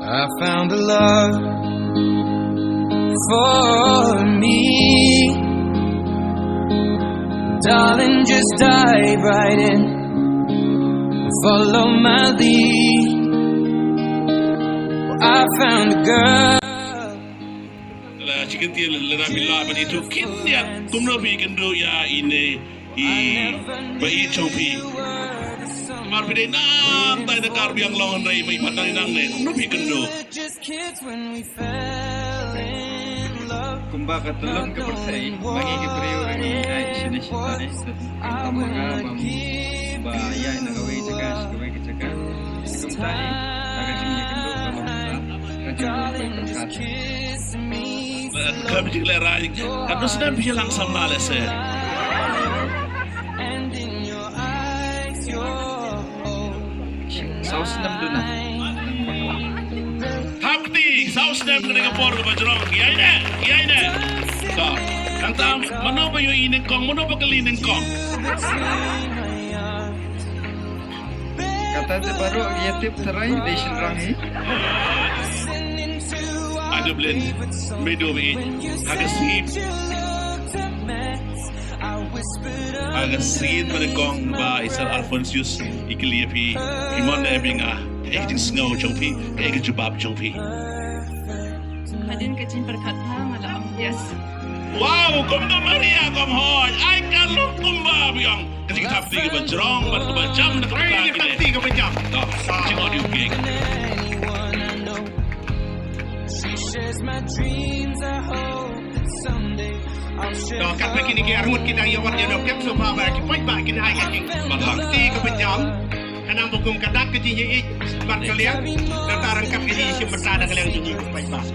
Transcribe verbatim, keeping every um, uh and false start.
I found a love for me. Darling, just dive right in. Follow my lead. I found a girl. La chicken tiel la na bila ba di tu kin dia. Kumno phi kynduh ïa ine i ba i chong phi. Mar phi dei nang tai na Karbi Anglong hynrei mai pat nang nang ne. Kumno phi kynduh. Kumba ka tlot ka pyrthei, ba ngi ki briew ra ngi ai shane shane. Kumba nga bam ba ïa na kawei ka jaka sha kawei ka jaka. Kumta hi, da ka jingïakynduh ka long kumta. Ka jingïakynduh ka long kumta. Ka jingïakynduh ka long kumta. Katno snem phi ïalang samla lehse? Saw snem duna. Thap kti, saw snem kane ka por kaba jrong. Ïai ne, ïai ne. Ka. Nangta mano ba ïohi nyngkong, mano ba kylli nyngkong. Kata te baroh ïa tip tharai dei shynrang hi. Ada blen, medo be, ha ka sngi. Ha ka sngi ba nyngkong ba i Sir Alphonsus i kylli ïa phi, phi mon ne phi nga, kaei ka jingsngew jong phi, kaei ka jubab jong phi. Hadien ka jingpyrkhat pha nga la ong yes. Wow, kumno Maria, kumno hoi, ai ka luk kumba biang. Ka jingthap kti kaba jrong bad kaba jam na ka bynta kine. Ka jingthap kti kaba jam. Ka jingaudio gig. To, katba kine ki arngut ki dang ïa wad ïa nongkep sofa ba ki paidbah kin ai ka jingthap kti kaba jam. Khnang ba kum ka dak ka jingïeit bad ka liang. Nangta ryngkat ka jingïashim bynta da ka liang jong ngi ki paidbah.